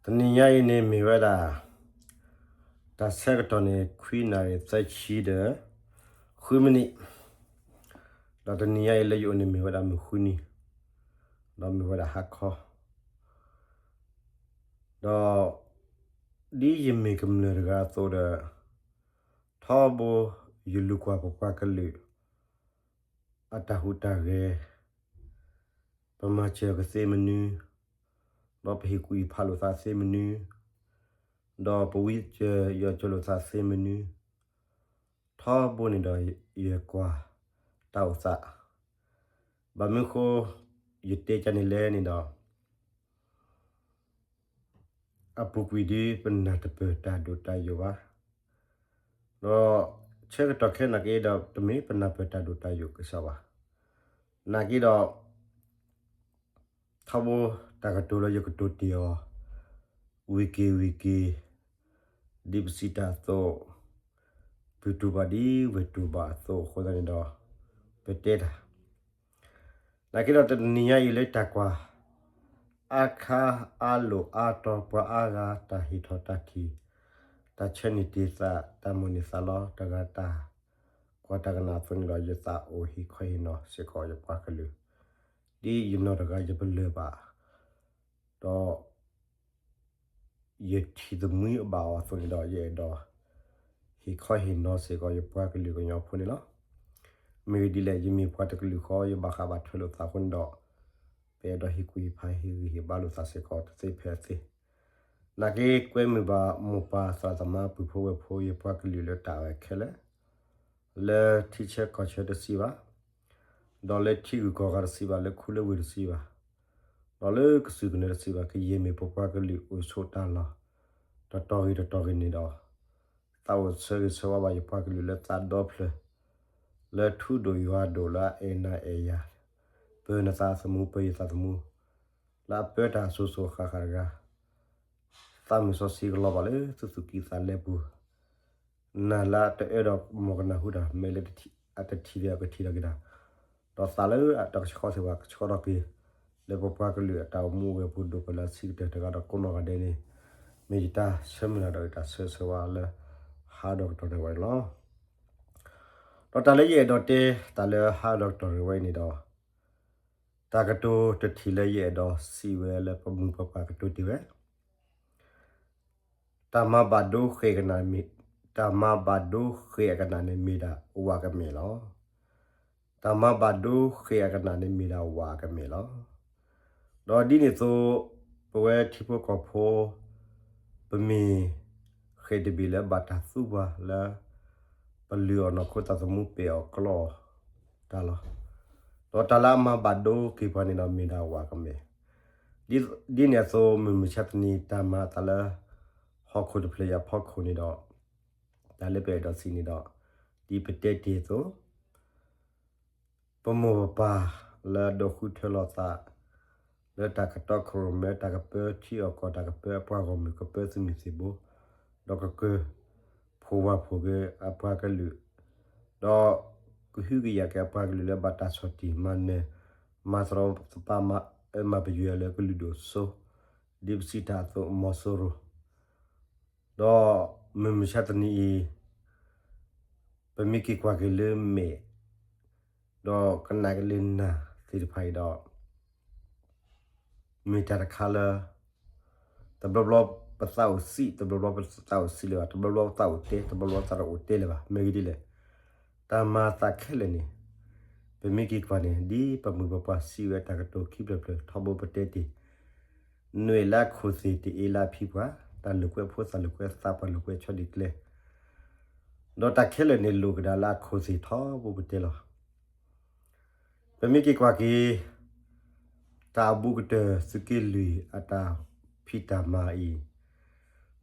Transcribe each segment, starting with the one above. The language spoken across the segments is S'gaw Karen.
တနံၤညါအံၤန့ၣ်မ့ၢ်ဝဲဒၣ် တၢ်ဆၢကတီၢ်န့ၣ် ခွံနၣ်ရံၣ်သၢဆံဒီး ဃုမံးနံး, ဒီးတနံၤညါအံၤလၢယအိၣ်န့ၣ်မ့ၢ်ဝဲဒၣ်မုၢ်ဃုနံၤ, ဒီးမ့ၢ်ဝဲဒၣ်ဟါခီ, ဒီး ဒ်ယမ့ၢ်ကမျၢၢ်တဂၤအသိးဒီး ထီဘိယလူၤကွၢ်ပပှၤကလုာ် အတၢ်ဟူးတၢ်ဂဲၤ, ပမၤစၢၤကသ့မနုၤ, ဒီးပဟ့ၣ်ကူၣ်ဟ့ၣ်ဖးလိာ်သးသ့မနုၤ, ဒီးပဝံစၢၤယီၤစၢၤလိာ်သးသ့မနုၤ, ထီဘိန့ၣ်ဒီးယကွၢ်တၢ်အိၣ်သး, ဘၣ်မနုၤဃိ ယတဲကန့ၣ်လဲၣ်န့ၣ်ဒီး အပူၤကွံာ်ဒ်ပနၢ်တပၢၢ်တၢ်ဒိၣ်တၢ်ယိာ်ဘၣ်, ဒီးဆၢကတီၢ်ခဲအံၤနာ်က့ဒီး တမ့ၢ်ပနၢ်ပၢၢ်တၢ်ဒိၣ်တၢ်ယိာ်ကစီဒီဘၣ်, နာ်က့ဒီး ထီဘိတၢ်ကတိၤလၢယကတိၤတ့ၢ်အီၤ ဝံၤက့ၤဝံၤက့ၤ ဒ်ပစံးတၢ်အသိး, ပုၢ်တူၢ်ဘၣ်ဒ်ဝဲၢ်တူၢ်ဘၣ်အသိးအဃိသတးန့ၣ်ဒီး ပတဲတၢ် နာ်က့ဒီးတနံၤညါအံၤလၢတၢ်ကွၢ် အါခါအါလိာ်အါတီၤ ပှၤအါဂၤတၢ်ဟ့ၣ်ထီၣ်တၢ်ထံၣ်, တၢ်ဆၢန့ၢ်တ့ၢ်သး, တၢ်မိၣ်န့ၢ်သးလီ တဂၤတၢ်ကွၢ်တၢ်ကနၣ်အသိးန့ၣ်ဒီး ယသးအိၣ်ဟ့ၣ်ခီဟ့ၣ်နီၤစ့ၢ်ကီးယပှၤကလုာ်, ဒ်ယနီၢ်တဂၤယပလၢၢ်ဘၣ်, ဒီး ယထံၣ်သမံအဘၣ်အီၤအသိးန့ၣ်ဒီး ယအဲၣ်ဒိး ဟ့ၣ်ခီဟ့ၣ်နီၤစ့ၢ်ကီးယပှၤကလုာ်ကညီဖိန့ၣ်လီၤ. မ့ၢ်ဒ်လဲၣ် ယမ့ၢ်ပှၤတကလုာ်ဃီ ယဘၣ်ဃးဘၣ်ထွဲလိာ်သးအဃိန့ၣ်ဒီး ပအဲၣ်ဒိးဟ့ၣ်ကူၣ်ဟ့ၣ်ဖးဟ့ၣ်ဂံၢ်ဟ့ၣ်ဘါလိာ်သးစ့ၢ်ကီးတသ့ဖဲအသ့, နာ်က့ကွဲမုာ်ဘၣ်မိၢ်ပၢ်သရၣ်သမါပုၢ်ဖိဝဲၢ်ဖိ ယပှၤကလုာ်လၢတၢ်အဲၣ်ခဲလၢာ် လၢထံဆၢကီၢ်ဆၢတစံးဘၣ်, ဒီးလၢထံဂုၤကီၢ်ဂၤတစံးဘၣ်, လၢခူလၢဝ့ၢ်တစံးဘၣ်, ဒီးလၢကစူၢ်ကနၢတစံးဘၣ်, ကယဲၢ်မ့ၢ်ပပှၤကလုာ်အိၣ်ဆိးတၢ်လီၢ် တတီၤဂ့ၤတတီၤဂ့ၤန့ၣ်ဒီး သးအိၣ်ဆၢဂ့ၤဆၢဝါဘၣ်ယပှၤကလုာ်လၢသးဒီဖျၢၣ်, လၢထူဒိၣ်ယွၤဒိၣ်လၢအအဲၣ်နၤအဲၣ်ယၤ, ပၢနသးသမူပၢယသးသမူ, လၢအပၢတၢ်အစိၤစိၤအဃၣ်ဃၣ်တဂၤ သးမုၢ်စီဆှံကလီၤဘၣ်လၢသုသူၣ်ကံၢ်သးလဲပူၤ, နၤလၢအတအၢဒီးမီၢ်ကနၢ်ဟူတၢ် မ့ၢ်လၢအတထံၣ်ဒီးကထံၣ်ထီၣ်က့ၤတၢ်, ဒီးသးလၢအတကဆှီထီၣ်ဘၣ်ကဆှီထီၣ်က့ၤ, လၢပပှၤကလုာ်အတၢ်အိၣ်မူအိၣ်ဂဲၤပူၤဒိၣ်ပလၢအဆံးကတၢၢ်တဂၤဒီးကိးနီၢ်ဂၤဒဲးန့ၣ်, မ့ၢ်ယတၢ်ဆၢမုၢ်လၢ်ဒီးယတၢ်ဆၢဂ့ၤဆၢဝါလၢ ဟါဒီးကတီၢ်န့ၣ်ဝဲန့ၣ်လီၤ. ဒီးတၢ်လၢယအဲၣ်ဒိးတဲ တၢ်လၢဟါဒီးကတီၢ်န့ၣ်ဝဲအံၤန့ၣ်ဒီး တၢ်ကတိၤတထံၣ်လၢယအဲၣ်ဒိးစံးဝဲလၢပမိၢ်ပပၢ်ကတိၤတ့ၢ်ဝဲ, တၢ်မၤဘၣ်ဒိဃဲးကနၣ်, တၢ်မၤဘၣ်ဒိဃဲးအကနၣ်န့ၣ်မ့ၢ်ဒၣ်ဝးကမဲာ်လီၤ. တၢ်မၤဘၣ်ဒိဃဲးအကနၣ်န့ၣ်မ့ၢ်ဒၣ်ဝးကမဲာ်လီၤ. ဒီးဒ်န့ၣ်အသိး ပဝဲထံဖိကီၢ်ဖိ ပမ့ၢ်ဃဲးတဘ့ၣ်လၢဘၣ်တၢ်သူပှၤလၢ ပလုၢ်အီၣ်နီၢ်ခိသးသမူ ပဲာ်အီၣ်ကျီအီၣ်တၢ်လီၤ. ဒီးတၢ်လၢအမၤဘၣ်ဒိက့ၤပှၤန့ၣ်ဒီး မ့ၢ်ဒၣ်ဝးကမဲာ်, ဒ်န့ၣ်အသိး မုၢ်မဆါတနံၤ တၢ်မၤအသးလၢ ဟီၣ်ခိၣ်တဖျၢၣ်အံၤအဖီခိၣ်န့ၣ်ဒီး တၢ်လၢပအဲၣ်ဒိးစံးန့ၣ်ဒီး ဒ်ပတဲတ့ၢ်အသိး ပမိၢ်ပပၢ်လၢအဒိးဃုထၢလီၤသး လၢတၢ်ကတီခိၣ်ရိၣ်မဲ တၢ်ကပၢထံအီၣ်ကီၢ် တၢ်ကပၢထံအီၣ်ကီၢ် တၢ်ကပၢသုးမုၢ်သံၣ်ဘိ ဒီးကကၢၢ် ဖိဝၤဖိၣ်က့ၤအပှၤကလုာ် ဒီးကဟုကယာ်က့ၤအပှၤကလုာ်လၢဘၣ်တၢ်ဆီၣ်တံၢ်မၤနၢၤ မၤသရီသပၢၤ မၤအၢမၤပယွဲလၢကလုာ်ဒိၣ်စိ ဒ်ပစံးတၢ်အသိး မီၤစိရိၤ ဒီးမုၢ်မဆါတနံၤအံၤ ပမ့ၢ်က့ၤကွၢ်က့ၤလၢမဲာ် ဒီးကနၣ်က့ၤလၢနၢ်သ့ၣ်တဖၣ်အံၤဒီး မ့ၢ်တၢ်တခါလၢ တဘျီဘျီပသးအိၣ်စံး တဘျီဘျီပသးအိၣ်စံးလၢၤဘၣ် တဘျီဘျီပသးအိၣ်တဲ တဘျီဘျီပသးတအိၣ်တဲလၢၤဘၣ် မ့ၢ်ဂ့ၢ်ဒ်လဲၣ်. တၢ်မၤသးခဲလၢာ်န့ၣ် ပမ့ၢ်က့ၤကွၢ်န့ၣ် ဒ်ပမိၢ်ပပၢ်စံးဝဲတၢ်ကတိၤခံဖျၢၣ်ဖျၢၣ် ထီဘိပတဲတ့ၢ် နွဲၣ်လၢအခိၣ်သ့ၣ်တအ့လၢအဖံပှၤ တၢ်လိာ်ကွဲဖိသၣ်လိာ်ကွဲသးပှၢ်လိာ်ကွဲဆီဒံၣ်ကျဲ ဒီးတၢ်ခဲလၢာ်န့ၣ်လိာ်ကဒါလၢအခိၣ်သ့ၣ်ထီဘိပတဲလီၤ. ပမ့ၢ်က့ၤကွၢ်က့ၤ တၢ်အဘူးကတၢၢ်သုးက့လွံၢ်အတၢ်ဖံးတၢ်မၤအံၤ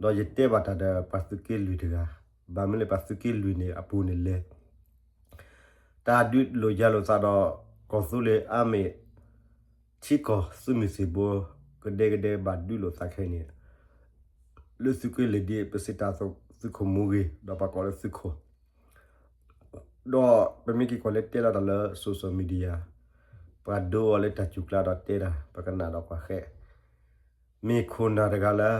ဒီးယတဲဘၣ်တၢ်ဒီးပှၤသုးက့လွံၢ်တဂၤ ဘၣ်မနုၤလဲၣ်ပှၤသုးက့လွံၢ်န့ၣ်အပူၤန့ၣ်လဲၣ် တၢ်ဒုးလိာ်ယၤလိာ်သးဒီး ကီၢ်သူလ့ၤအါမ့ၢ် ထံကီၢ်သုးမုၢ်သံၣ်ဘိ ကဒဲကဒဲဘၣ်ဒုးလိာ်သးခဲအံၤန့ၣ် လၢသုးက့လွံၢ်ဒ်ပစံးတၢ်အသိးသုးခိၣ်မူဂ့ၤ ဒီးပှၤကိးလၢသုးခိၣ် ဒီးပမ့ၢ်က့ၤကွၢ်လၢတဲလီၤတၢ်လၢ social media ပှၤဒိအီၤလၢတၢ်စူၤကျါဒီးတဲတၢ် ပကနၣ်ဒီးပှၤဃဲ မ့ၢ်ခိၣ်နၢ်တဂၤလၢ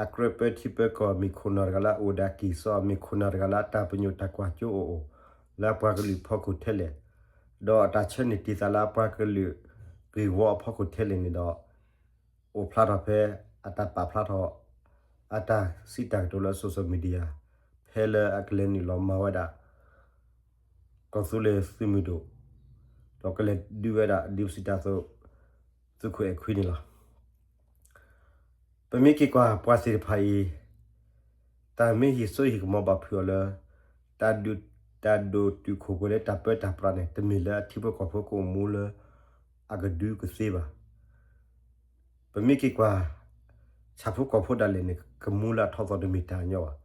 အကြၢးပၢထံပၢကီၢ်, မ့ၢ်ခိၣ်နၢ်တဂၤလၢအအိၣ်ဒီးအကံၢ်စီ, မ့ၢ်ခိၣ်နၢ်တဂၤလၢအတၢ်ပညိၣ်တၢ်ကွၢ်စိအိၣ်အိၣ် လၢအပှၤကလုာ်ဖီခိၣ်ထဲလဲၣ်, ဒီးအတၢ်ဆၢန့ၢ်တံၢ်သးလၢအပှၤကလုာ်ဂ့ၢ်ဝီအဖီခိၣ်ထဲလဲၣ်န့ၣ်ဒီး အိၣ်ဖျါထီၣ်ဖဲအတၢ်ပာ်ဖျါထီၣ် အတၢ်စံးတၢ်ကတိၤလၢ social media ဖဲလၢအကလဲၤနုာ်လီၤမၤဝဲဒၣ် ကီၢ်သူလ့ၤသုးမုၢ်ဒိၣ်, ဒီးကလဲၤဒုးဝဲဒၣ်ဒ်ပစံးတၢ်အသိး သုးခိၣ်အဲၣ်ခွံန့ၣ်လီၤ. ပမ့ၢ်က့ၤကွၢ်ပှၤသ့ၣ်တဖၣ်အံၤ တၢ်မ့ၢ်ဟံးစိဟံးကမီၤဘၣ်ဖုးအီၤလၢ တၢ်ဒုးတၢ်ဒိၣ်တုာ်ခိၣ်ပှဲၤလၢတၢ်ပၢတၢ်ပြးန့ၣ် တမ့ၢ်လၢအထံဖိကီၢ်ဖိကအိၣ်မူလၢအကဒုကသ့ဘၣ်. ပမ့ၢ်က့ၤကွၢ် ဆၣ်ဖိကီၢ်ဖိဒၣ်လဲာ်န့ၣ် ကမူလၢအထီၣ်သီတမ့ၢ်တၢ်ညီဘၣ်.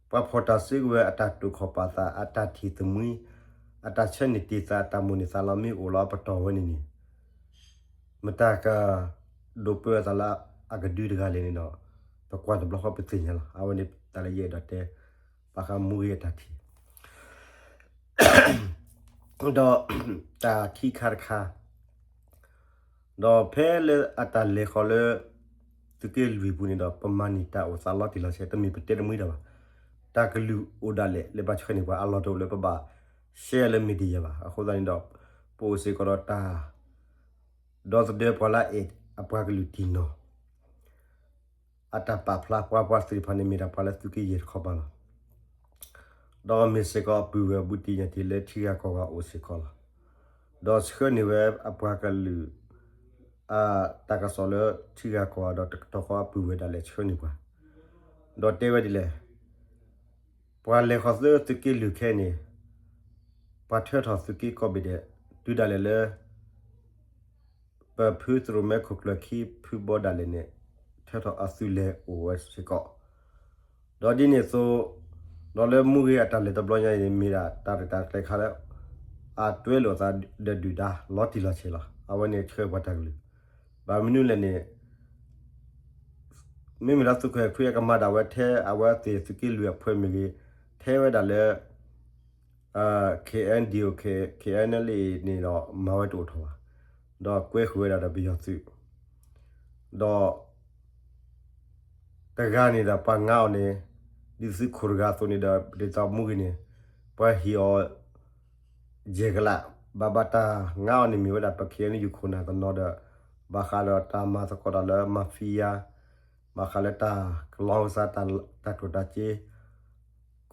ပှၤဖီၣ်တၢ်စုကဝဲၤအတၢ်တိာ်ခီၣ်ပာ်သး အတၢ်ထံၣ်သမှံ အတၢ်ဆၢန့ၢ်တံၢ်သး အတၢ်မိၣ်န့ၢ်သးလီမ့ၢ်အိၣ်လီၤအပတီၢ်ဝဲန့ၣ်န့ၣ် မတၤကဒိးပၢအသးလၢအကဒုတဂၤလဲၣ်န့ၣ်ဒီး ပကွၢ်တဘျီဃီပသ့ၣ်ညါလီၤ. အဝဲန့ၣ်တၢ်လၢယအဲၣ်ဒိးတဲ ဘၣ်ဃးမူဂ့ၤအတၢ်ထံၣ် ဒီးတၢ်ခံခါတခါ ဒီးဖဲလၢအတၢ်လဲၤဃီၤလၢ သုးက့လွံၢ်ပူၤန့ၣ်ဒီး ပမၤန့ၢ်တၢ်အိၣ်သးလီၤတံၢ်လီၤဆဲး တမ့ၢ်ပတဲတမှံတၢ်ဘၣ်. တၢ်ကလုၢ်အိၣ်ဒၣ်လဲာ်လၢဘၣ်ဆှၢန့ၢ်ပှၤအလီၢ်တအိၣ်လၢပဘၣ် share လၢ media ဘၣ်. အဃိသတးန့ၣ်ဒီး ပအိၣ်စ့ၢ်ကီးဒီးတၢ် ဒီသဒၢပှၤလၢအအဲၣ်အပှၤကလုာ်တံၢ်နီၢ် အတၢ်ပာ်ဖျါ ပှၤပှၤသ့ၣ်တဖၣ်န့ၣ်မ့ၢ်ဒၣ်ပှၤလၢသုးက့ယဲၢ်တခီပၤလီၤ. ဒီးမ့ၢ်စ့ၢ်ကီးအပုၢ်ဝဲၢ်ဘူးတံၢ်ညၣ်တံၢ်လၢထံဂၤကီၢ်ဂၤအိၣ်စ့ၢ်ကီးလီၤ. ဒီးဆှၢန့ၢ်ဝဲအပှၤကလုာ် အတၢ်ကစီၣ်လၢထံဂၤကီၢ်ဂၤဒီးတကတီၢ်ဃီအပုၢ်ဝဲၢ်ဒၣ်လဲာ်ဆှၢန့ၢ်ပှၤ ဒီးတဲဝဲဒ်လဲၣ် ပှၤလဲၤဃီၤသုးသုးက့လွံၢ်ခဲအံၤန့ၣ် ပှၤထၢထီၣ်သုးက့ကိးဘ့ၣ်ဒဲး တုၤဒၣ်လဲာ်လၢ ပဖုသရိၣ်မဲခိၣ်ကျၢၢ်ခံဖုဘီဒၣ်လဲာ်န့ၣ် ထၢထီၣ်အသုးလဲၤအိၣ်ဝဲစ့ၢ်ကီး ဒီးဒ်န့ၣ်အသိး ဒီးလၢမူဂ့ၤအတၢ်လဲၤတဘျီညါအံၤန့ၣ် မ့ၢ်ဒၣ်တၢ်ရဲၣ်တၢ်ကျဲၤခါလၢ အတွဲလိာ်သးဒီးဒုၣ်ဒါလီၤတံၢ်လီၤဆဲးလီၤ. အဝဲန့ၣ်ဆှၢပှၤတၢ်ကလုၢ် ဘၣ်မနုၤလဲၣ်န့ၣ် မ့မ့ၢ်လၢသုးခိၣ်အဲၣ်ခွံအကမၤဒၣ်ဝဲထဲ အဝဲသ့ၣ်သုးက့လွံၢ်အဖုမ့ၢ်ဂ့ၤ ထဲဝဲဒၣ်လၢ KNDO KNLA န့ၣ်ဒီးမၤဝဲတအိၣ်ထီၣ်ဘၣ်. ဒီးကွဲဃုာ်ဝဲဒၣ်ဒီးပယီၤသုး ဒီး တဂၤန့ၣ်ဒီးပှၤငါအီၤန့ၣ် ဒ်သုးခိၣ်တဂၤအသိးန့ၣ်ဒီး ဒ်သိးမူဂ့ၤန့ၣ် ပှၤဟ့ၣ်အီၤ ယဲၢ်ကလး ဘၣ်ဘၣ်တၢ်ငါအီၤန့ၣ်မ့ၢ်ဝဲဒၣ်ပ KNU ခိၣ်နၢ်တနီၤဒီး ဘၣ်ဃးဒီးတၢ်မၤသကိးတၢ်လၢ mafia ဘၣ်ဃးလၢတၢ်ကလီကစါ တၢ်တိာ်တၢ်စ့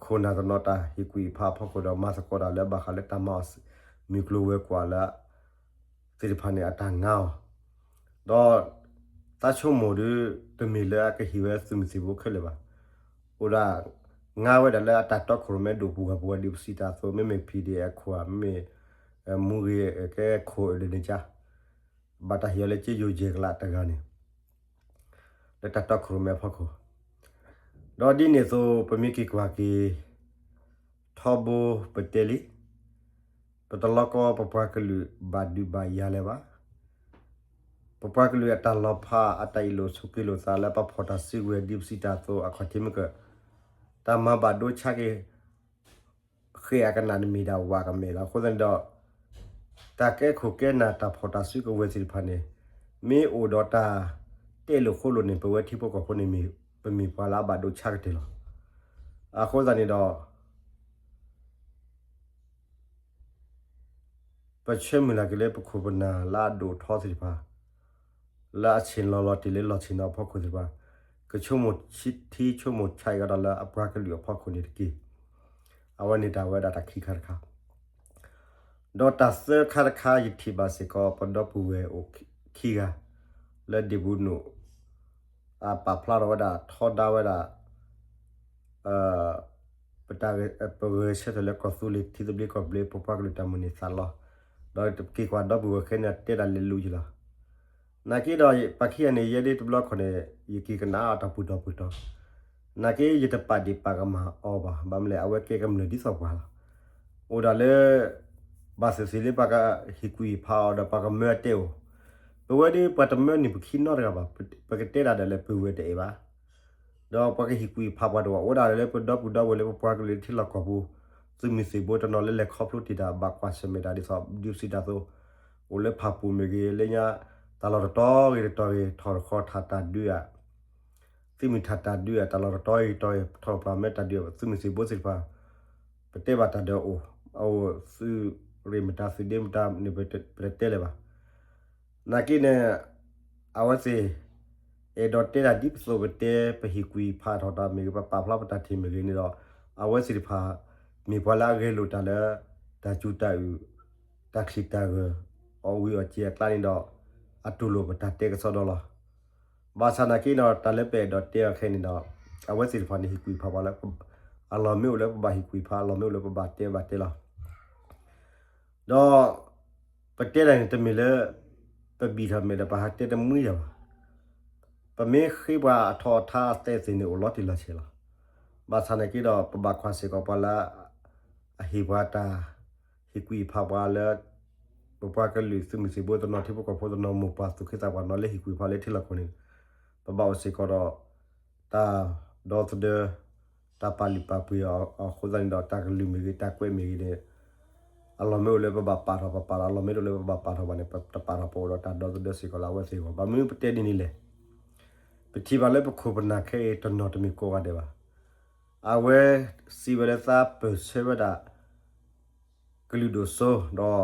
ခိၣ်နၢ်တနီၤတၢ်ဟ့ၣ်ကူၣ်ဟ့ၣ်ဖးအဖီခိၣ်ဒီး မၤသကိးတၢ်လၢဘၣ်ဃးလၢတၢ်မၤအီၣ်မုၢ်ကျိၤဝဲၤကွာ်လၢ သ့ၣ်တဖၣ်န့ၣ်အတၢ်ငါအီၤ ဒီး သးဆိကမိၣ်ဒီး တမ့ၢ်လၢအကဟ့ၣ်ဝဲသုးမုၢ်သံၣ်ဘိခဲလၢာ်ဘၣ်. အိၣ်ဒၣ် ငါဝဲဒၣ်လၢအတၢ်တီခိၣ်ရိၣ်မဲဒိၣ်ပူၤဂၤပူၤဝဲဒ်ပစံးတၢ်အသိး မ့မ့ၢ် PDF အခိၣ်ဧါ မ့မ့ၢ် မူဂ့ၤကဲခိၣ်အဒၢးန့ၣ်ကါ ဘၣ်တၢ်ဟ့ၣ်အီၤလၢက့ယိၤယဲၢ်ကလးတဂၤန့ၣ် လၢတၢ်တီခိၣ်ရိၣ်မဲအဖီခိၣ် ဒီးဒ်န့ၣ်အသိး ပမ့ၢ်က့ၤကွၢ်က့ၤ ထီဘိပတဲလံ ပတလီကီပပှၤကလုာ်ဘၣ်ဒုးဘၣ်ယၤလၢၤဘၣ်. ပပှၤကလုာ်အတၢ်လီၤဖးအတၢ်အ့ၣ်လိာ်ဆိးက့လိာ်သးလၢပဖီၣ်တၢ်စုကဝဲၤဒ်ပစံးတၢ်အသိးအခီၣ်ထံးမ့ၢ်က တၢ်မၤဘၣ်ဒိဆါက့ၤ ဃဲၣ်အကနၣ်န့ၣ်မ့ၢ်ဒၣ်ဝးကမဲာ်လီၤ. အဃိသတးန့ၣ်ဒီး တၢ်ကဲခိၣ်ကဲနၢ်တၢ်ဖီၣ်တၢ်စုကဝဲၤသ့ၣ်တဖၣ်န့ၣ် မ့ၢ်အိၣ်ဒီးတၢ်တဲလိာ်ဃိလိာ်န့ၣ် ပဝဲထံဖိကီၢ်ဖိန့ၣ် ပမ့ၢ်ပှၤလၢအဘၣ်ဒိဆါကတၢၢ်လီၤ. အဃိသတးန့ၣ်ဒီး ပဆၢမုၢ်လၢ်က့ၤလၢပခိၣ်ပနၢ်လၢအဒိၣ်ထီသ့ၣ်တဖၣ် လၢအဆ့ၣ်လီၤလီၤတ့ၢ်လၢလီၢ်ဆ့ၣ်နီၤအဖီခိၣ်သ့ၣ်တဖၣ် ကဆိကမိၣ်ထံဆိကမိၣ်ဆးအံၤကဒီးလၢအပှၤကလုာ်အဖီခိၣ်န့ၣ်တက့ၢ်. အဝဲန့ၣ်တၢ်ဝဲဒၣ်တၢ်ခံခါတခါ ဒီးတၢ်သၢခါတခါ ယထံၣ်ဘၣ်စ့ၢ်ကီး ပဒီပုၢ်ဝဲၢ်အိၣ်ခံဂၤ လၢဒ့ၣ်ပူၤနိၣ် အပာ်ဖျါထီၣ်ဝဲဒၣ် ထီဒါဝဲဒၣ် ပတၢ် ပဂဲၤဆၢထၢၣ်လၢကီၢ်သူလ့ၤထံသဘျ့ကီၢ်သဘျ့ ပပှၤကလုာ်တၢ်မိၣ်န့ၢ်သးလီ ဒီးက့ၤကွၢ်ဒီပုၢ်ဝဲၢ်ခဲန့ၣ် တဲဒၣ်လဲၤလူၤယလီၤ. နာ်က့ဒီး ပှၤခံဂၤန့ၣ် ယဲဒၣ်တဘျီခီၣ်န့ၣ် ယက့ၤကနၣ်အီၤတၢ်ပူၤတီၢ်ပူၤတီၢ် နာ်က့ယတပာ်ဒ့ၣ်ပာ်ကမၣ်အီၤဘၣ်. ဘၣ်မနုၤလဲၣ် အဝဲကဲကမျၢၢ်ဒ်သိးပှၤလီၤ. အိၣ်ဒၣ်လၢ ဘၣ်သ့ၣ်သ့ၣ်လၢပှၤကဟ့ၣ်ကူၣ်ဟ့ၣ်ဖးအီၤဒီးပှၤကမၢအတဲအိၣ်, ပဝဲဒၣ်ပှၤတမၢန့ၢ်ပခံနီတဂၤဘၣ်. ပကတဲဒၣ်ဒီးလၢပုၢ်ဝဲၢ်တအဲၣ်ဘၣ် ဒီးပှၤကဟ့ၣ်ကူၣ်ဟ့ၣ်ဖးပှၤတအိၣ်ဘၣ်. အိၣ်ဒၣ်လၢပဒီပုၢ်ဒီဝဲၢ်လၢပပှၤကလုာ်လၢထံလီၢ်ကီၢ်ပူၤ, သုးမုၢ်သံၣ်ဘိတနီၤလၢလဲၤခီဖျိတ့ၢ်တၢ်ဘၣ်ကွၢ်ဆၢၣ်မဲာ်တၢ်ဒ်သိး ဒ်ပစံးတၢ်အသိး, အိၣ်လၢဖၣ်ပူၣ်မ့ၢ်ဂ့ၤ, လၢညါ တၢ်လီၢ်တတီၤဂ့ၤတတီၤဂ့ၤ ထီၣ်တခီထးတၢ်ဒုးဧါ, သုးမုၢ်ထးတၢ်ဒုးဧါ, တၢ်လီၢ်တတီၤဂ့ၤတတီၤဂ့ၤ ထီၣ်ပှၤမ့ၢ်တၢ်ဒုးဧါ, သုးမုၢ်သံၣ်ဘိသ့ၣ်တဖၣ် ပတဲဘၣ်တၢ်ဒီးအိၣ်, အအိၣ်သုးရ့ၣ်မတၤ သုးဒ့မတၤန့ၣ် ပတတဲလၢၤဘၣ်. နာ်က့န့ၣ် အဝဲသ့ၣ် အဲၣ်ဒိးတဲတၢ်ဒ်ပသိးပတဲ ပဟ့ၣ်ကူၣ်ဖးထီၣ်တၢ်မ့ၢ်ဂ့ၤ ပပာ်ဖျါပတၢ်ထံၣ်မ့ၢ်ဂ့ၤန့ၣ်ဒီး အဝဲသ့ၣ်တဖၣ် မ့ၢ်ပှၤလၢအဂဲၤလိာ်တၢ်လၢ တၢ်စူၤတၢ်အုး တၢ်ချံၣ်တၢ်ဂၢၢ် အီၣ်ဝံၤအီၣ်စ့အကျါန့ၣ်ဒီး အတူၢ်လိာ်ပတၢ်တဲကစီဒီလီၤ. ဘၣ်ဆၣ်နာ်က့ဒီး တၢ်လၢပအဲၣ်ဒိးတဲအီၤခဲအံၤန့ၣ်ဒီး အဝဲသ့ၣ်တဖၣ်န့ၣ် ဟ့ၣ်ကူၣ်ဖးပှၤလၢ အလီၢ်မ့ၢ်အိၣ်လၢပဘၣ်ဟ့ၣ်ကူၣ်ဖး အလီၢ်မ့ၢ်အိၣ်လၢပဘၣ်တဲဘၣ်တဲလီၤ. ဒီး ပတဲတၢ်န့ၣ်တမ့ၢ်လၢ ပဘံၣ်ထီၣ်မဲာ်ဒီးပဟးတဲတမှံတၢ်ဘၣ်. ပမ့ၢ်ဃ့ပှၤအထီအထါအသဲသ့ၣ်န့ၣ် အိၣ်လီၤတံၢ်လီၤဆဲးလီၤ. ဘၣ်ဆၣ်နာ်က့ဒီး ပဘၣ်ကွၢ်စ့ၢ်ကီးပှၤလၢ အဟ့ၣ်ပှၤတၢ် ဟ့ၣ်ကူၣ်ဟ့ၣ်ဖးပှၤလၢ ပပှၤကလုာ်သုးမုၢ်သံၣ်ဘိတနီၤ ထံဖိကီၢ်ဖိတနီၤ မိၢ်ပှၢ်သူၣ်က့သးပှၢ်နီၤလၢဟ့ၣ်ကူၣ်ဟ့ၣ်ဖးလၢထံလီၢ်ကီၢ်န့ၣ် ပဘၣ်အိၣ်စ့ၢ်ကီးဒီး တၢ်ဒီသဒၢ တၢ်ပာ်လုၢ်ပာ်ပှ့ၤအီၤအဃိသတးန့ၣ်ဒီး တၢ်ကလုၢ်မ့ၢ်ဂ့ၤ တၢ်ကွဲးမ့ၢ်ဂ့ၤန့ၣ် အလီၢ်မ့ၢ်အိၣ်လၢပဘၣ်ပာ်ထီၣ်ပပာ်ထီၣ် အလီၢ်မ့ၢ်တအိၣ်လၢပဘၣ်ပာ်ထီၣ်ဘၣ်န့ၣ် ပတပာ်ထီၣ် ပအိၣ်ဒီးတၢ်ဒီသဒၢစ့ၢ်ကီးလၢအဝဲသ့ၣ်အဂီၢ်. ဘၣ်မနုၤပတဲဒ်န့ၣ်လဲၣ်. ပထံၣ်ဘၣ်လၢပခိၣ်ပနၢ်ခဲအံၤတနီၤတမ့ၢ်ကိးဂၤဒဲးဘၣ်. အဝဲစံးဝဲလၢသးပၢၢ်ဆၢဝဲဒၣ် ကလုာ်ဒိၣ်စိဒီး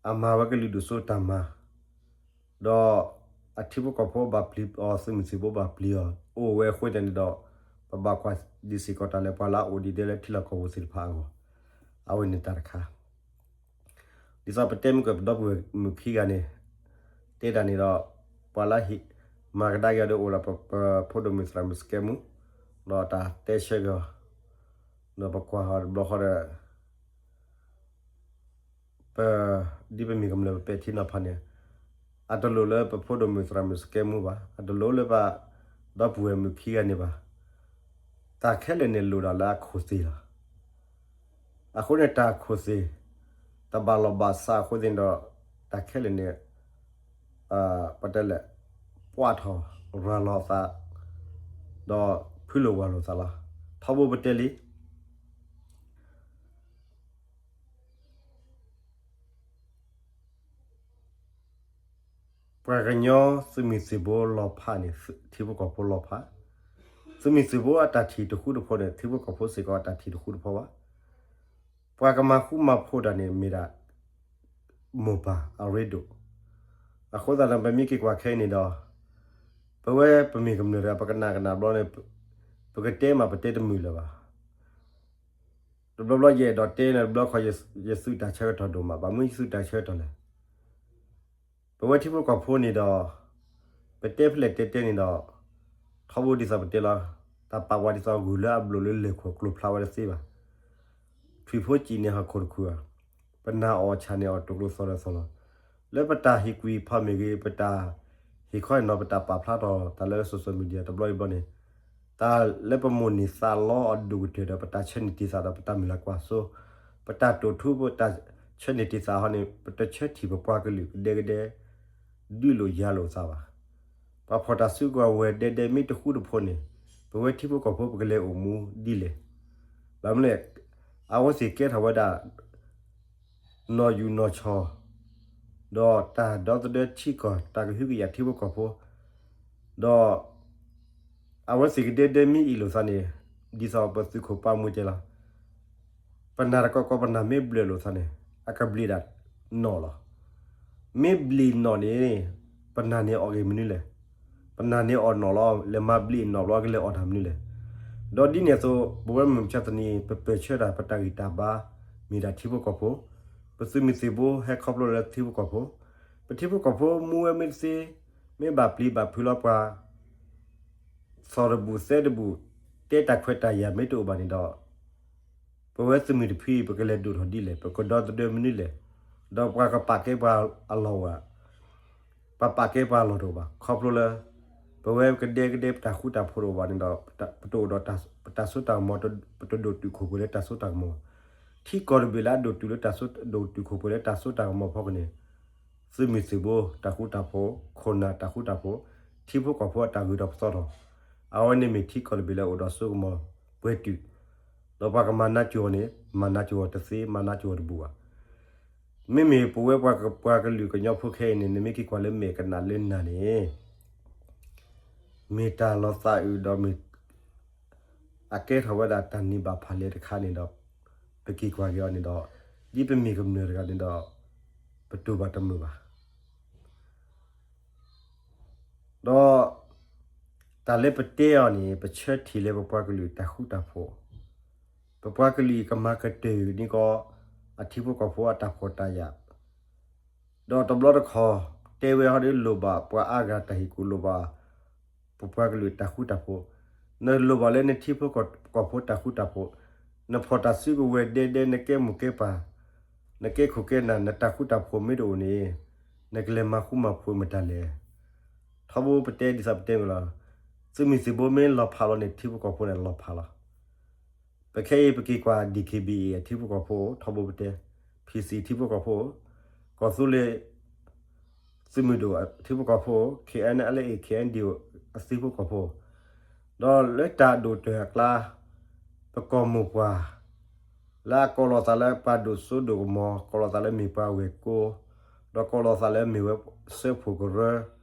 အမၤဝဲကလုာ်ဒိၣ်စိတၢ်မၤ ဒီးအထံဖိကီၢ်ဖိဘၣ်ပျံၤအီၤ သုးမုၢ်သံၣ်ဘိဘၣ်ပျံၤအီၤ အိၣ်ဝဲအဃိသတးန့ၣ်ဒီး ပဘၣ်ကွၢ်ဒံးစ့ၢ်ကီးတၢ်လၢပှၤလၢအအိၣ်ဒံးဒဲလၢထံလီၢ်ကီၢ်ပူၤသ့ၣ်တဖၣ်အဂီၢ်. အဝဲန့ၣ်တၢ်တခါ ဒ်သိးပတဲမုၢ်ကၢၢ်ပဒီပုၢ်ဝဲၢ်မုၣ်ခံဂၤန့ၣ် တဲတၢ်န့ၣ်ဒီး ပှၤလၢဟ့ၣ် မၤကဒါက့ၤအီၤဒီးအိၣ်ဒီးပဖိဒိၣ်မုၣ်သရၣ်မုၣ်စကဲမူ ဒီးတၢ်တဲဆၢက့ၤအီၤ ဒီးပကွၢ်ဟီၣ်တဘျီဃီဒီး ပ ဒ်ပမ့ၢ်ကမျၢၢ်ပပဲာ်ထံနီၤဖးန့ၣ် အတလိၣ်လၢပဖိဒိၣ်မုၣ်သရၣ်မုၣ်စကဲမူဘၣ်, အတလိၣ်လၢပဒီပုၢ်ဝဲၢ်မုၣ်ခံဂၤန့ၣ်ဘၣ်. တၢ်ခဲလၢာ်န့ၣ်လိၣ်ဒၣ်လၢအခိၣ်သ့ၣ်လီၤ. အဃိန့ၣ်တၢ်ခိၣ်သ့ၣ် တဘၣ်လီၢ်ဘၣ်စးအဃိသ့ၣ်န့ၣ်ဒီး တၢ်ခဲလၢာ်န့ၣ် ပတဲလဲၣ် ပှၢ်ထီၣ်ရၤလီၤသး ဒီးဖုလိာ်ဝၤလိာ်သးလီၤ. ထီဘိပတဲလံ ပှၤကညီသုးမုၢ်သံၣ်ဘိလီၤဖးန့ၣ် ထံဖိကီၢ်ဖိလီၤဖး, သုးမုၢ်သံၣ်ဘိအတၢ်ထံၣ်တဃူတဖိးန့ၣ် ထံဖိကီၢ်ဖိစ့ၢ်ကီးအတၢ်ထံၣ်တဃူတဖိးဘၣ်. ပှၤကမၤဃူမၤဖိးတၢ်န့ၣ်မ့ၢ်ဒၣ် မိၢ်ပၢ်အရ့ဒိၣ်. အဃိသတးဒီး ပမ့ၢ်က့ၤကွၢ်ခဲအံၤန့ၣ်ဒီး ပဝဲပမ့ၢ်ကမျၢၢ်တဂၤ ပကနၣ်ကနၣ်ဘျီန့ၣ် ပကတဲမးပတဲတမုာ်လၢၤဘၣ်. တဘျီဘျီယအဲၣ်ဒိးတဲန့ၣ် တဘျီခီယသုးတၢ်ဆၢကတီၢ်ဒိၣ်မး ဘၣ်မနုၤယသုးတၢ်ဆၢကတီၢ်လဲၣ်. ပဝဲထံဖိကီၢ်ဖိန့ၣ်ဒီး ပတဲဖဲလဲၣ်တဲတဲန့ၣ်ဒီး ထီဘိဒ်သိးပတဲလီၤ, တၢ်ပာ်ပှၤဒ်သိးဂုၢ်လၢအဘျိၣ်လၢလဲၤခိၣ်ကျိၤဖျါဝဲတသ့ဘၣ်. ထွံၣ်ဖိစံးန့ၣ်ဟီၣ်ခိၣ်တခုၣ်ဧါ, ပနၢ်အီၣ်ဆၣ်န့ၣ်အီၣ်တိာ်ကျိၤသီၣ်ဒီးသီၣ်လီၤ. လၢပတၢ်ဟ့ၣ်ကူၣ်ဟ့ၣ်ဖးမ့ၢ်ဂ့ၤ ပတၢ်ဟ့ၣ်ခီဟ့ၣ်နီၤ ပတၢ်ပာ်ဖျါထီၣ်တၢ်လၢ social media တဘျီအံၤဘျီန့ၣ် တၢ်လၢပမိၣ်န့ၢ်သးလီအဒိၣ်ကတၢၢ်ဒီး ပတၢ်ဆၢန့ၢ်တံၢ်သးဒီးပတၢ်မုၢ်လၢ်ကွၢ်စိ, ပတၢ်တိာ်ထူ ပတၢ်ဆၢန့ၢ်တံၢ်သးဟီန့ၣ် ပတဆၢထံၣ်ပပှၤကလုာ်ကဒဲကဒဲ ဒုးလိာ်ယၤလိာ်သးဘၣ်. ပှၤဖီၣ်တၢ်စုကဝဲၤဒဲဒဲမ့ၢ်တဃူတဖိးန့ၣ် ပဝဲထံဖိကီၢ်ဖိပကလဲၤအိၣ်မူဒ်လဲၣ်. ဘၣ်မနုၤလဲၣ်, အဝဲသ့ၣ်ကဲထီၣ်ဝဲဒၣ် နီၢ်ယူၢ်နီၢ်ဆီၣ် ဒီးတၢ်ဒီသဒၢထံကီၢ် တၢ်ကဟုကယာ်ထံဖိကီၢ်ဖိ, ဒီး အဝဲသ့ၣ်ကဒဲဒဲမ့ၢ်အ့ၣ်လိာ်သးန့ၣ် ဒ်သိးပသုးခိၣ်ပာ်မူတဲလီၤ. ပနၢ်တကီကီပနၢ်မ့ၢ်ဘျၢၣ်လိာ်သးန့ၣ် အကဘျံးဒၣ်နီၣ်လီၤ. မ့ၢ်ဘျံးနီၣ်န့ၣ် ပနၢ်န့ၣ်အီၣ်ဂ့ၤမနုၤလဲၣ်. ပနၢ်န့ၣ်အီၣ်နီၣ်လီၤ လဲၤမၤဘျံးနီၣ်ဘျီကလဲၤအီၣ်တၢ်မနုၤလဲၣ်. ဒီးဒ်န့ၣ်အသိး ပဝဲမုၢ်မဆါတနံၤ ပပၢၢ်ဆၢတၢ် ပတၢ်ဂံၢ်တၢ်ဘါ မ့ၢ်ဒၣ်ထံဖိကီၢ်ဖိ, ပသုးမုၢ်သံၣ်ဘိဟဲခီဖျိလၢထံဖိကီၢ်ဖိ, ပထံဖိကီၢ်ဖိမူဝဲမ့ၢ်တသ့, မ့ၢ်ဘၣ်ပျံၤဘၣ်ဖုးလီၤပှၤ သီၣ်တဘူၣ်သဲတဘူၣ် တဲတၢ်ခွဲးတၢ်ယာ်မ့ၢ်တအိၣ်ဘၣ်န့ၣ်ဒီး ပဝဲသုးမုၢ်တဖုအံၤ ပကလဲၤဒိၣ်ထီၣ်ဒ်လဲၣ်, ပကဒီသဒၢမနုၤလဲၣ်, ဒီးပှၤကပာ်ကဲပှၤအလီၢ်အိၣ်ဧါ, ပပာ်ကဲပှၤအလီၢ်တအိၣ်ဘၣ်. ခီဖျိလၢ ပဝဲကဒဲကဒဲပတၢ်ဃူတၢ်ဖိးတအိၣ်ဘၣ်န့ၣ်ဒီး ပတအိၣ်ဒီးပတၢ်စိတၢ်ကမီၤ, ပတဒိၣ်တုာ်ခိၣ်ပှဲၤလၢတၢ်စိတၢ်ကမီၤဘၣ်. ထံကီၢ်တဘ့ၣ်လၢအဒိၣ်တုာ်လၢတၢ်စိ, ဒိၣ်တုာ်ခိၣ်ပှဲၤလၢတၢ်စိတၢ်ကမီၤဖီခိၣ်န့ၣ် သုးမုၢ်သံၣ်ဘိတၢ်ဃူတၢ်ဖိး, ခိၣ်နၢ်တၢ်ဃူတၢ်ဖိး, ထံဖိကီၢ်ဖိအတၢ်ဂုၤထီၣ်ပသီထီၣ်, အဝဲန့ၣ်မ့ၢ်ထံကီၢ်တဘ့ၣ်လၢအိၣ်ဒီးစိကမီၤပှဲၤတုာ်, ဒီးပှၤကမၤနးကိၤအီၤန့ၣ် မၤနးကိၤအီၤတသ့, မၤနးကိၤအီၤတဘူၣ်ဘၣ်. မ့မ့ၢ်ပဝဲပှၤကလုာ်ကညီဖိခဲအံၤန့ၣ် နမ့ၢ်က့ၤကွၢ်လၢမဲာ်ကနၣ်လၢနၤန့ၣ် မ့ၢ်တၢ်လီၤသးအုးဒီးမ့ၢ် အကဲထီၣ်ဝဲဒၣ်တၢ်န့ၢ်ဘၣ်ဖးလဲၣ်တခါန့ၣ်ဒီး ပက့ၤကွၢ်က့ၤအီၤန့ၣ်ဒီး ဒ်ပမ့ၢ်ကမျၢၢ်တဂၤန့ၣ်ဒီး ပတိၢ်ဘၣ်တမုာ်ဘၣ်. ဒီး တၢ်လၢပတဲအီၤန့ၣ် ပဆၢထံၣ်လၢပပှၤကလုာ်တၢ်ဃူတၢ်ဖိး, ပပှၤကလုာ်ကမၤကတၢၢ်န့ၢ်ကီး အထံဖိကီၢ်ဖိအတၢ်ဖှီၣ်တၢ်ယာ်, ဒီးတဘျီတခီၣ် တဲဝဲဟီဒီးလိၣ်ဘၣ်ပှၤအါဂၤတၢ်ဟ့ၣ်ကူၣ် လိၣ်ဘၣ် ပပှၤကလုာ်တၢ်ဃူတၢ်ဖိး, နလိၣ်ဘၣ်လၢနထံဖိကီၢ်ဖိတၢ်ဃူတၢ်ဖိး, နဖီၣ်တၢ်စုကဝဲၤဒဲဒဲ နကဲမိၢ်ကဲပၢ်, နကဲခိၣ်ကဲနၢ် နတၢ်ဃူတၢ်ဖိးမ့ၢ်တအိၣ်န့ၣ် နကလဲၤမၤဃူမၤဖိးမတၤလဲၣ်. ထီဘိပတဲဒ်သိးပတဲမ့ၢ်လီၤ. သုးမုၢ်သံၣ်ဘိမ့ၢ်လီၤဖးလီၤန့ၣ် ထံဖိကီၢ်ဖိန့ၣ်လီၤဖးလီၤ. ပခဲအံၤပက့ၤကွၢ် DKBA အထံဖိကီၢ်ဖိ ထီဘိပတဲ, PC ထံဖိကီၢ်ဖိ, ကီၢ်သူလ့ၤ သုးမုၢ်ဒိၣ်အထံဖိကီၢ်ဖိ, KNLA KNDO အထံဖိကီၢ်ဖိ, ဒီးလၢတၢ်ဒိၣ်တၢၢ်အကျါ ပကီၢ်မိၢ်ပှၢ် လၢအကိးလီၤသးလၢပှၤဒိၣ်စိဒိၣ်ကမီၤ, ကိးလီၤသးလၢမ့ၢ်ပှၤဝဲၢ်ကိ, ဒီးကိးလီၤသးလၢမ့ၢ်ဝဲစၢဖှိၣ်ကရၢ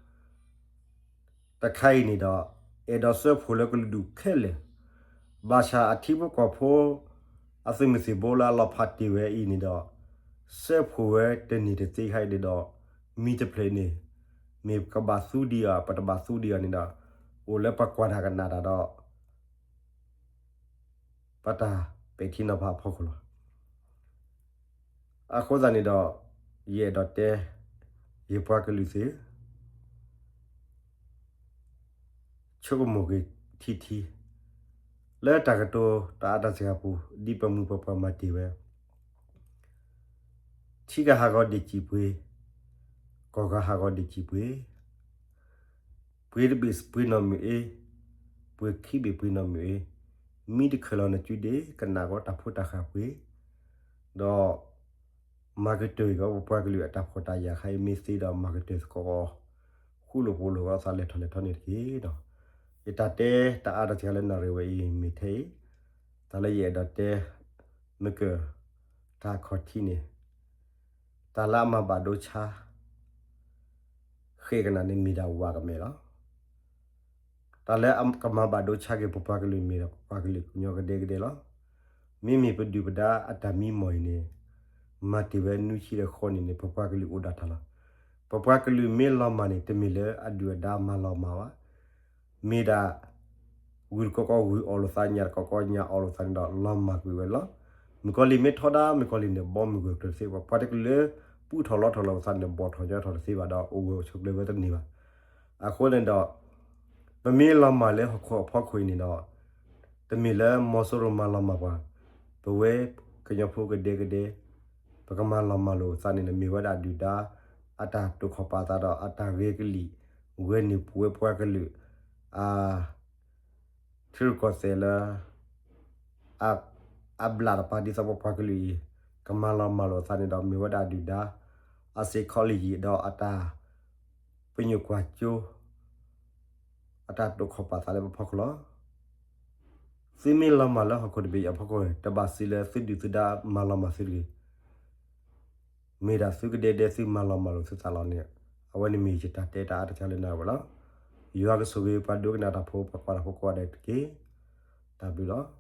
တခါအံၤန့ၣ်ဒီး အဲၣ်ဒိးစၢဖှိၣ်လၢကလုာ်ဒူၣ်ခဲလၢာ်, ဘၣ်ဆၣ်အထံဖိကီၢ်ဖိ အသုးမုၢ်သံၣ်ဘိလၢအလီၤဖးတ့ၢ်ဝဲအံၤန့ၣ်ဒီး စၢဖှိၣ်ဝဲတန့ၢ်တသ့ခါအံၤန့ၣ်ဒီး မံတဖျၢၣ်န့ၣ် မ့ၢ်ကဘၣ်သူဒံးအီၤ ပတဘၣ်သူဒံးအီၤန့ၣ်ဒီး အိၣ်လၢပှၤကွၢ်တၢ်ကနၣ်တၢ်ဒီး ပတၢ်ပဲာ်ထံနီၤဖးအဖီခိၣ်လီၤ. အဃိသတးန့ၣ်ဒီး ယအဲၣ်ဒိးတဲ ယပှၤကလုာ်သ့ၣ် ဆိကမိၣ်က့ၤထံထံ လၢတၢ်ကတိၤတၢ်အါတၢ်စှၤပူၤ ဒ်ပမိၢ်ပပၢ်မၤတ့ၢ်ဝဲ ထံကဟးဂီၤဒံးစံၣ်ပှ့ၤ, ကီၢ်ကဟးဂီၤဒံးစံၣ်ပှ့ၤ, ပှ့ၤတဘ့ၣ်ပှ့ၤနီၢ်မုၢ်အ့, ပှ့ၤခံဘ့ၣ်ပှ့ၤနီၢ်မုၢ်အ့, မံတခၢၣ်လီၤနစုဒ့ၣ် ကနၣ်ကီးတၢ်ဖိတၢ်ဃၢ်ပှ့ၤ, ဒီး မၤကတၢၢ်ကီးပပှၤကလုာ်အတၢ်ဖှီၣ်တၢ်ယာ်ခါအံၤမ့ၢ်သ့ဒီး မၤကတၢၢ်သကိး ဃူလိာ်ဖိးလိာ်ကီးသးလဲၤထီၣ်လဲၤထီန့ၣ်တက့ၢ်ဒီး ယတၢ်တဲတၢ်အါတၢ်စှၤလၢနၣ်ရံၣ်ဝဲအံၤမ့ၢ်ထဲအံၤ, တၢ်လၢယအဲၣ်ဒိးတဲ မ့ၢ်က တၢ်ခီၣ်ထံးန့ၣ် တၢ်လၢအမၤဘၣ်ဒိဆါ ဃဲၣ်ကနၣ်န့ၣ်မ့ၢ်ဒၣ်ဝးကမဲာ်လီၤ. တၢ်လၢအကမၤဘၣ်ဒိဆါက့ၤပပှၤကလုာ်မ့ၢ်ဒီး ပပှၤကလုာ်ကညီကဒဲကဒဲလီၤ. မ့မ့ၢ်ပဒုၣ်ပဒါအတၢ်မံမီၢ်အံၤန့ၣ် မၤတ့ၢ်ဝဲနွံဆံဒီးဃိးနံၣ်န့ၣ် ပပှၤကလုာ်အိၣ်ဒၣ်တၢ်လီၤ. ပပှၤကလုာ်မ့ၢ်လီၤမၢ်န့ၣ် တမ့ၢ်လၢအဒုၣ်အဒါမၤလီၤမၢ်ဘၣ်. မ့ၢ်ဒၣ် ဂုၢ်တကီးကီးဂုၢ်အီၣ်လိာ်သး ညၣ်တကီးကီးညၣ်အီၣ်လိာ်သးန့ၣ်ဒီး လီၤမၢ်ကွံာ်ဝဲလီၤ. မုၣ်ကီၤလံၢ်မ့ၢ်ထီဒါ မုၣ်ကီၤလံၢ်န့ၣ် ဘီမုၢ်ဂၢၢ်ကျၢၤတသ့ဘၣ်. ပှၤတကလုာ်လၢ ပူထီၣ်လီထီၣ်လိာ်သးန့ၣ် ဘီၣ်ထီၣ်ညီထီၣ်တသ့ဘၣ်ဒီး အိၣ်ဂၢၢ်ဆိးကျၢၤဝဲတန့ၢ်ဘၣ်. အဃိန့ၣ်ဒီး ပမ့ၢ်လီၤမၢ်လၢဟီၣ်ခိၣ်အဖီခိၣ်အံၤန့ၣ်ဒီး တမ့ၢ်လၢမီၤစိရိၤမၤလီၤမၢ်ပှၤ, ပဝဲကညီဖိကဒဲကဒဲ ပကမၤလီၤမၢ်လိာ်သးန့ၣ် မ့ၢ်ဝဲဒၣ်ဒုၣ်ဒါ အတၢ်တိာ်ခီၣ်ပာ်သးဒီး အတၢ်ဂဲၤကလံၣ် ဝဲန့ၣ်ပဝဲပှၤကလုာ် အ ထံရူၢ်ကီၢ်သဲးလၢ အဘျၣ်တပၤဒ်သိးပပှၤကလုာ်အံၤ ကမၤလီၤမၢ်လိာ်သးန့ၣ်ဒီး မ့ၢ်ဝဲဒၣ်ဒုၣ်ဒါ အ psychology ဒီးအတၢ်ပညိၣ်ကွၢ်စိ အတၢ်တိာ်ခီၣ်ပာ်သးလၢပဖီခိၣ်လီၤ. သုမ့ၢ်လီၤမၢ်လၢဟီၣ်ခိၣ်တဘ့ၣ်အံၤအဖီခိၣ် တဘၣ်စံးလၢသုဒုၣ်သုဒါမၤလီၤမၢ်သုတဂ့ၤ. မ့ၢ်ဒၣ်သုကဒဲဒဲသုမၤလီၤမၢ်လိာ်သုသးလီၤန့ၣ် အဝဲန့ၣ်မ့ၢ်ယတၢ်တဲတၢ်အါတက့ၢ်လၢနၣ်ရံၣ်ဝဲလီၤ. ယွၤကဆိၣ်ဂ့ၤပှၤဒိကနၣ်တၢ်ဖိ ပှၤကွၢ်တၢ်ဖိကိးဂၤဒဲးတက့ၢ်. တၢ်ဘျုးလီၤ.